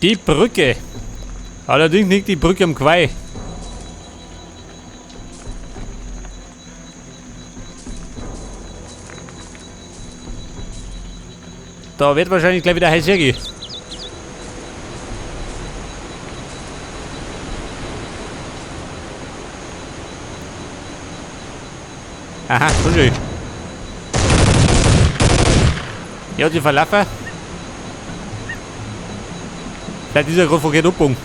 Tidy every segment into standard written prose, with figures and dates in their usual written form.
Die Brücke. Allerdings nicht die Brücke am Quai. Da wird wahrscheinlich gleich wieder heiß hergehen. Aha, so schön. Ja, die verlaufen. Vielleicht ist er gerade verkehrt abgebogen.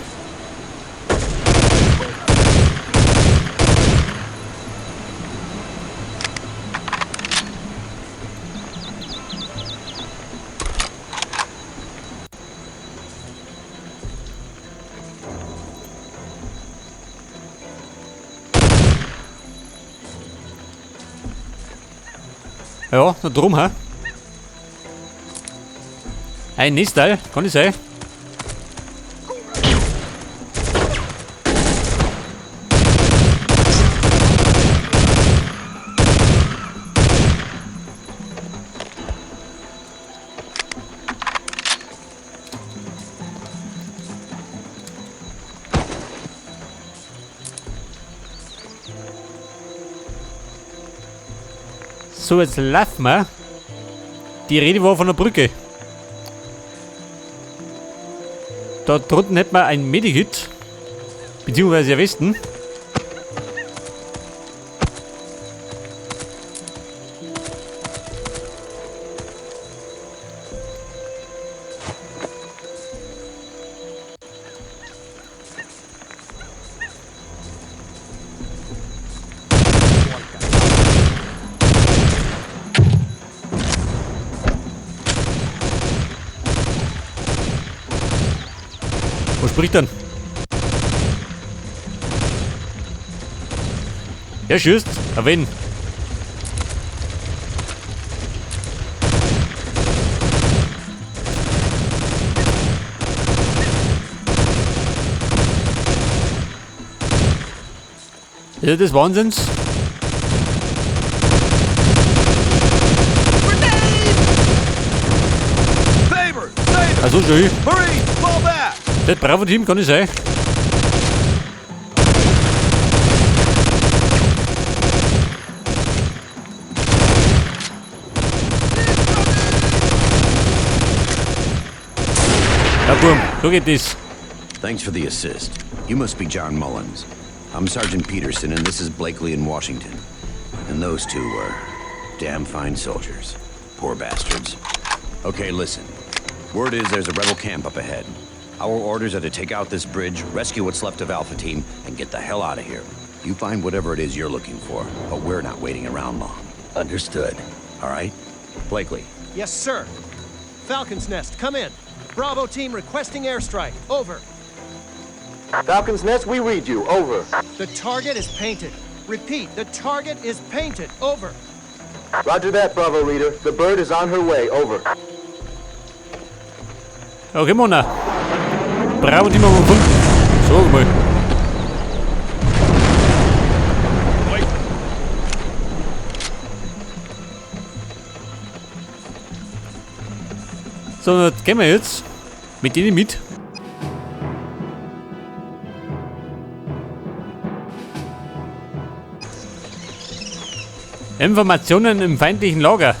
Ja, na drum, hä? Ein Nesteil, kann ich sein? So, jetzt laufen wir. Die Rede war von der Brücke. Da drunten hätten wir ein Medikit. Beziehungsweise Westen. Wo spricht denn? Ja, schießt. Auf wen? Ja, das Wahnsinns. Also schön. Das Bravo Team kann ich sein. Ja, Burm, so geht das. Thanks for the assist. You must be John Mullins. I'm Sergeant Peterson, and this is Blakely in Washington. And those two were damn fine soldiers. Poor bastards. Okay, listen. Word is there's a rebel camp up ahead. Our orders are to take out this bridge, rescue what's left of Alpha Team, and get the hell out of here. You find whatever it is you're looking for, but we're not waiting around long. Understood. All right? Blakely, Yes, sir. Falcon's Nest, come in. Bravo team requesting airstrike. Over. Falcon's Nest, we read you. Over. The target is painted. Repeat, the target is painted. Over. Roger that, Bravo leader. The bird is on her way. Over. Okay, Mona. Bravo Team haben wir gefunden. So mal. So, das gehen wir jetzt mit denen mit. Informationen im feindlichen Lager.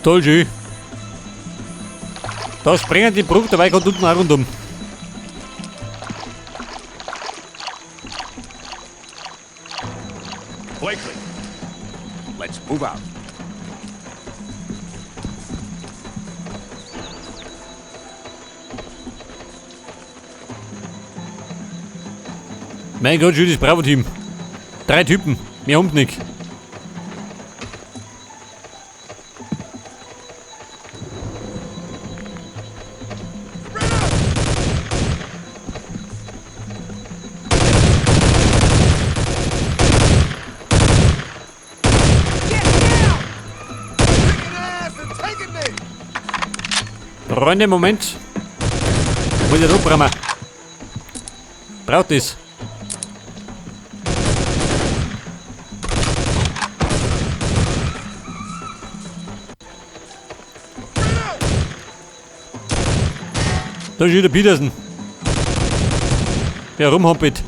Toll, schön. Da springen die Brücke, dabei kommt unten auch rundum. Blakely! Let's move out. Mein Gott, schön, das Bravo-Team. 3 Typen, mehr haben's nicht. Freunde, Moment. Muss ich da abräumen. Braucht es. Da ist wieder Petersen. Der rumhoppelt.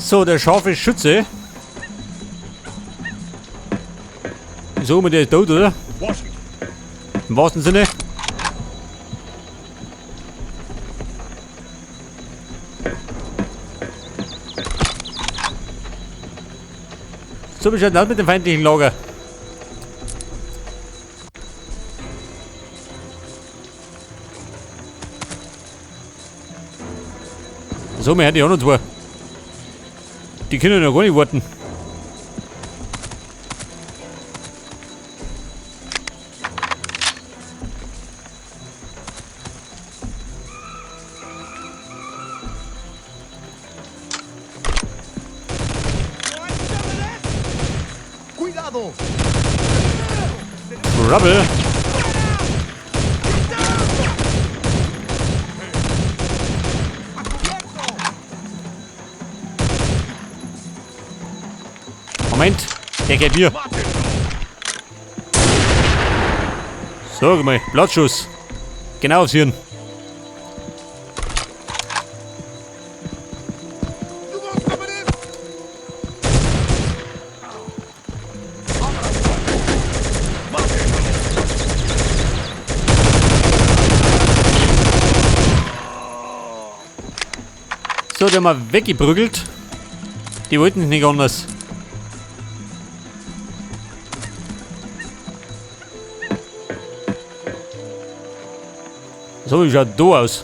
So, der scharfe Schütze. So, mit der ist tot, oder? Im wahrsten Sinne. So, wie schaut denn aus mit dem feindlichen Lager? So, wir hätten die auch noch zwei. Die können ja gar nicht warten. Cuidado! Trouble. Moment, der geht mir. Sag mal, Blattschuss. Genau aufs Hirn. So, der haben wir weggeprügelt. Die wollten nicht anders. So, wie schaut da aus?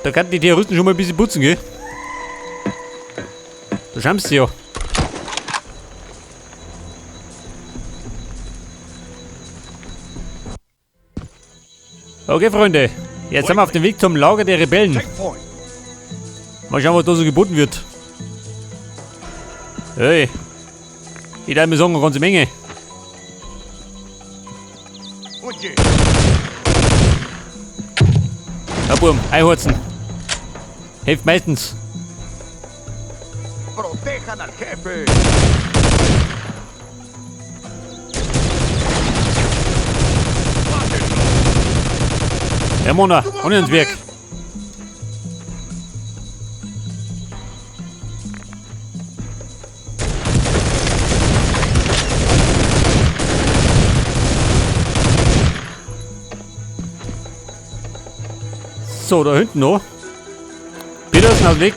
Da könnten die Terroristen schon mal ein bisschen putzen, gell? Da schauen sie ja. Okay, Freunde. Jetzt sind wir auf dem Weg zum Lager der Rebellen. Mal schauen, was da so geboten wird. Hey. Ich darf mir sagen, eine ganze Menge. Ja, Burm, einhorzen. Hilft meistens. Protejan al jefe. Ja, Mona, ohne ins Werk. So, da hinten noch. Petersen auf Weg.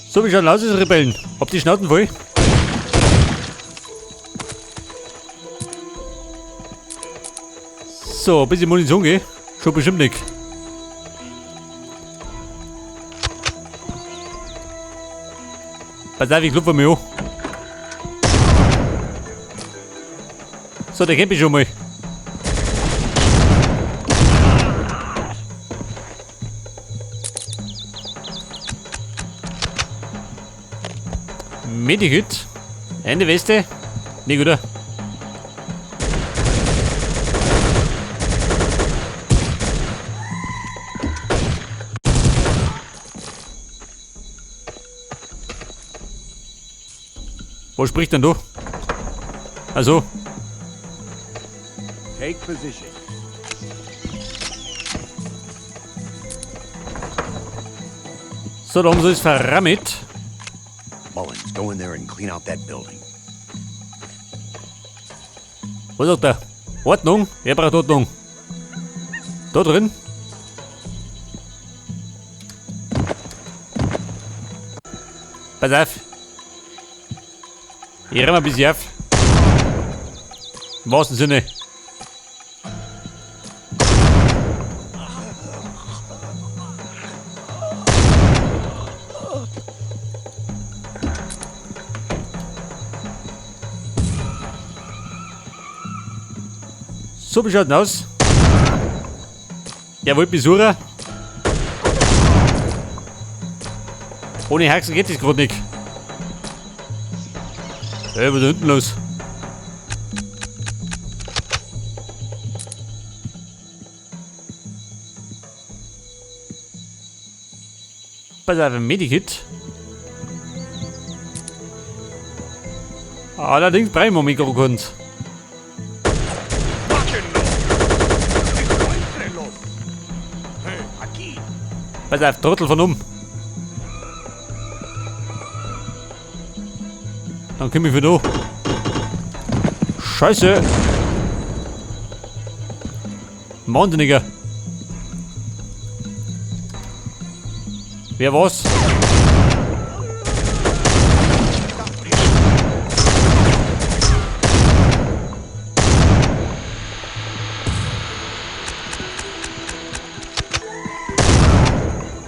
So, wie schaut aus, diese Rebellen? Habt die Schnauzen voll? So, ein bisschen Munition, gell? Schon bestimmt nicht. Pass auf, ich klopfe mich an. So, der kennt mich schon mal. Medikit. Eine Weste. Nicht, oder? Wo spricht denn du? Also. Take position. So, da haben sie es verrammelt. Mullins, go in there and clean out that building. Was sagt er? Ordnung? Wer braucht Ordnung? Da drin? Pass auf. Ich renn mal ein bisschen auf. Im wahrsten Sinne. So, wie schaut denn aus? Der wollte mich suchen. Ohne Haxen geht das gerade nicht. Hey, was ist da hinten los? Pass auf, ein Medikit. Allerdings brauchen wir Mikrokunst. Pass auf, Trottel von um. Dann komm ich von da. Scheiße. Wahnsinniger. Wer war's?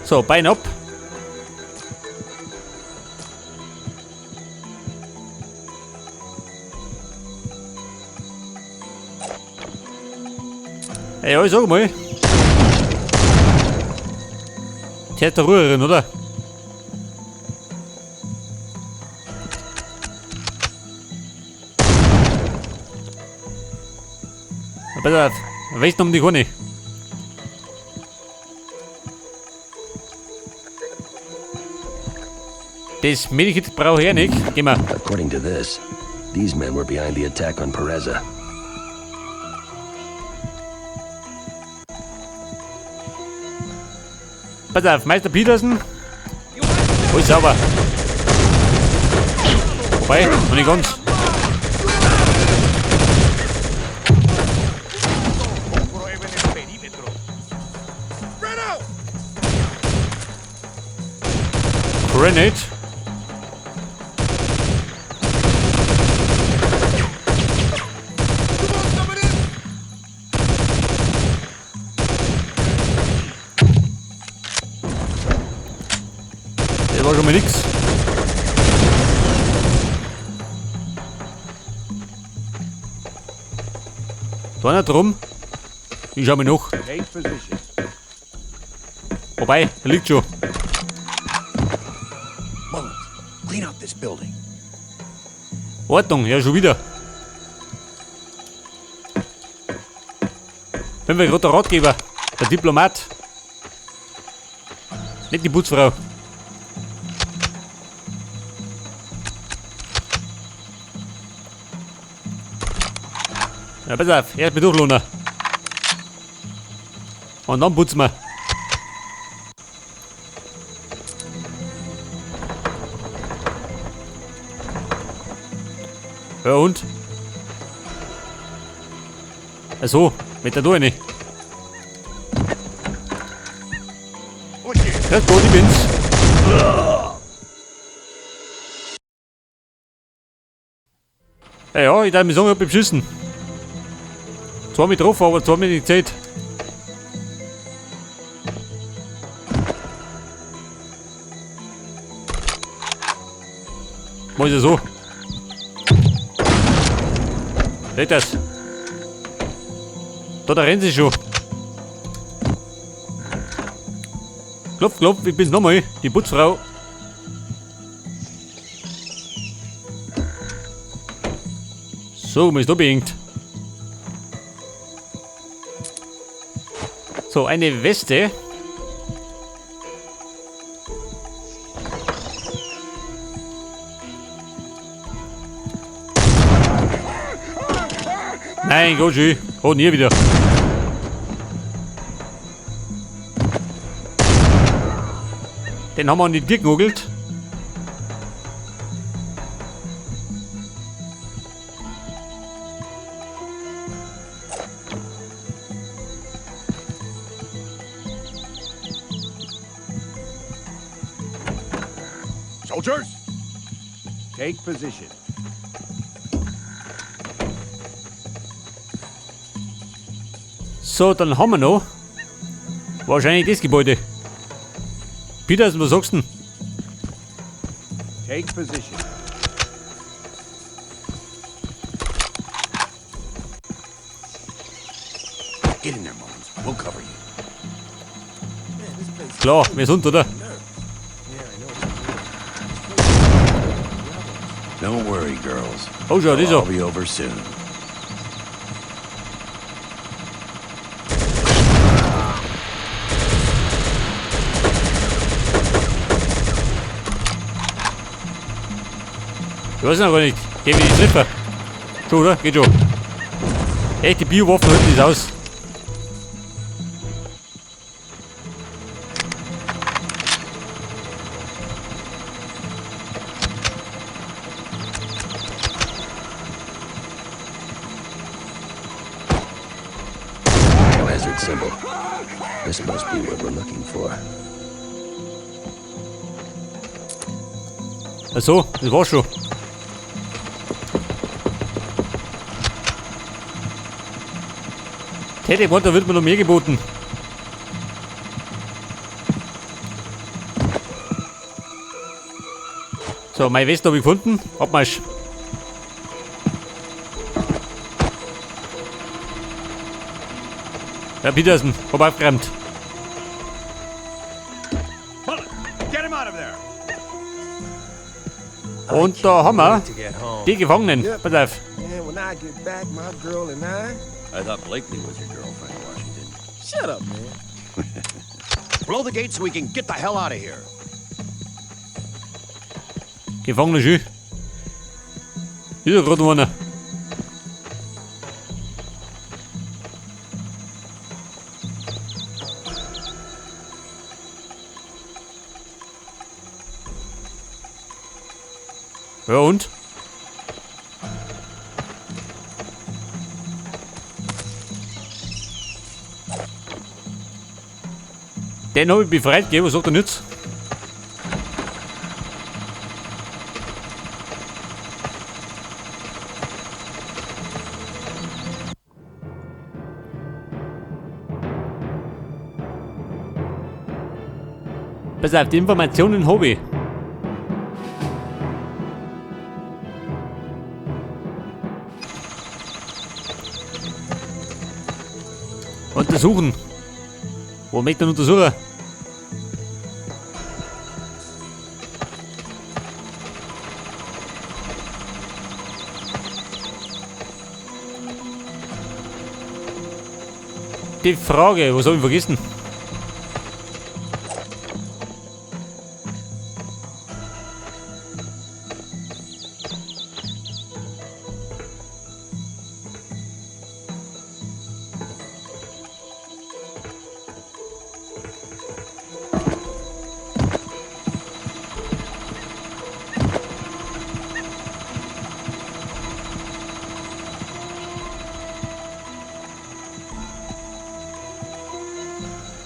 So, Bein ab. Ey, ja, ich sag mal. Die hat der Rührerin, oder? Na, pass auf, am besten um die Krone. Das Medikit brauche ich ja nicht. Geh mal. According to this, these men were behind the attack on Pereza. Pass auf, Meister Petersen. Alles sauber. Wobei, noch nicht ganz. Grenade. Das war schon mal nix. Da nicht drum. Ich schau mir noch. Wobei, er liegt schon. Mullins, clean out this building. Ordnung, ja schon wieder. Bin wir gerade der Ratgeber, der Diplomat. Nicht die Putzfrau. Ja, pass auf, erst mit durchlohnen. Und dann putzen wir. Ja und? Ach so, mit der Tür nicht. Ja, gut, ich bin's. Ja, ja, ich darf mich sagen, ich hab mich beschissen. Zwar mich getroffen, aber zwar mich nicht gezählt. Mach ich ja so. Seht das? Da rennen sie schon. Klopf, klopf, ich bin's nochmal, die Putzfrau. So, man ist da beengt. So, eine Weste. Nein, Gott, schön. Oh, nie wieder. Den haben wir an die Tür genagelt. Soldiers, take position. So, dann haben wir noch wahrscheinlich das Gebäude. Petersen, was sagst du denn? Take position. Get in there, Mullins. We'll cover you. Klar, wir sind, oder? Don't worry, girls. Oh, schau, It'll das all ist be over soon. Ich weiß noch gar nicht. Geh mir die Treffer. Schon, oder? Geht schon. Echt, die Biowaffen halten das aus. Biohazard symbol. This must be what we're looking for. Ach so, das war's schon. Teleporter wird mir noch mehr geboten. So, mein Weste habe ich gefunden. Abmarsch. Herr Petersen, hab aufgeräumt. Mullins, get him out of there! Und da haben wir To get home. die Gefangenen. Yep. Pass auf. And when I get back, my girl and I. I thought Blakely was your girlfriend, Washington. Shut up, man. Blow the gate so we can get the hell out of here. Gefangene schön. Ist ja gerade noch einer. Ja und? Den habe ich befreit, gell? Was sagt er nichts? Pass auf, die Informationen habe ich. Untersuchen. Wo möchte man untersuchen? Die Frage, was habe ich vergessen?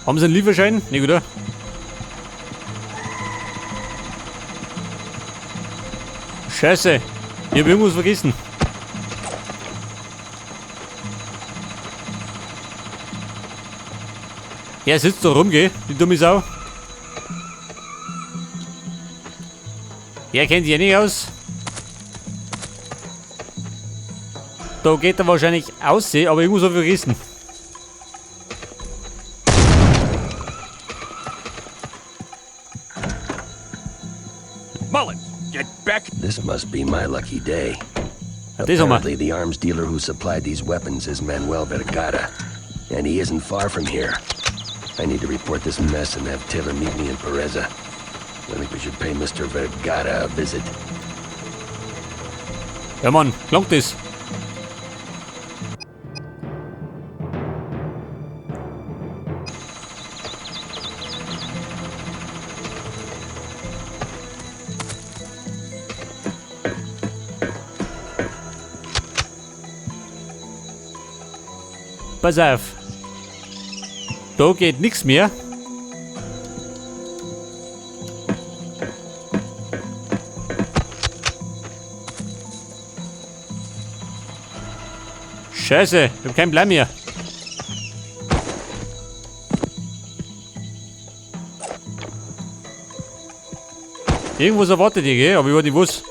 Haben Sie einen Lieferschein? Nee, oder? Scheiße, ich hab irgendwas vergessen. Er sitzt da rum, gell? Die dumme Sau. Er kennt sich ja nicht aus. Da geht er wahrscheinlich aussehen, aber irgendwas hab ich vergessen. Mullins, get back! This must be my lucky day. Ja, das haben wir. Apparently, the arms dealer who supplied these weapons is Manuel Vergara, and he isn't far from here. I need to report this mess and have Taylor meet me in Pereza. I think we should pay Mr. Vergara a visit. Ja, Mann, klangt das. Pass auf. Da geht nichts mehr. Scheiße, ich hab keinen Plan mehr. Irgendwas erwartet ihr, gell? Aber ich weiß nicht was.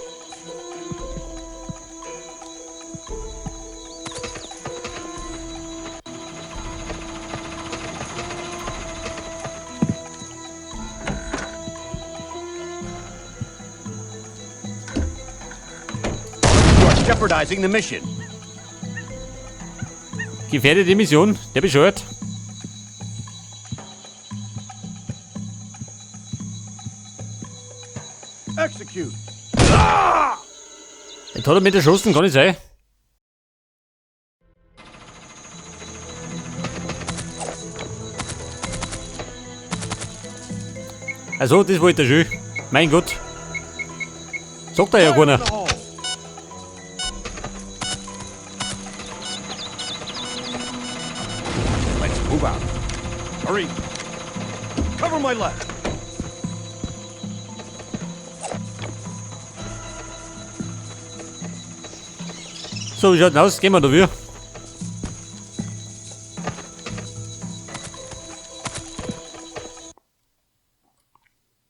jeopardizing the mission. Gefährdet die Mission, der bescheuert. Execute. Jetzt hat er mich erschossen, kann nicht sein. Also, das wollte er schon. Mein Gott. Sagt er ja Fire in keiner. the hole. Let's move out. Hurry. Cover my left. So, wie schaut denn aus? Gehen wir dafür.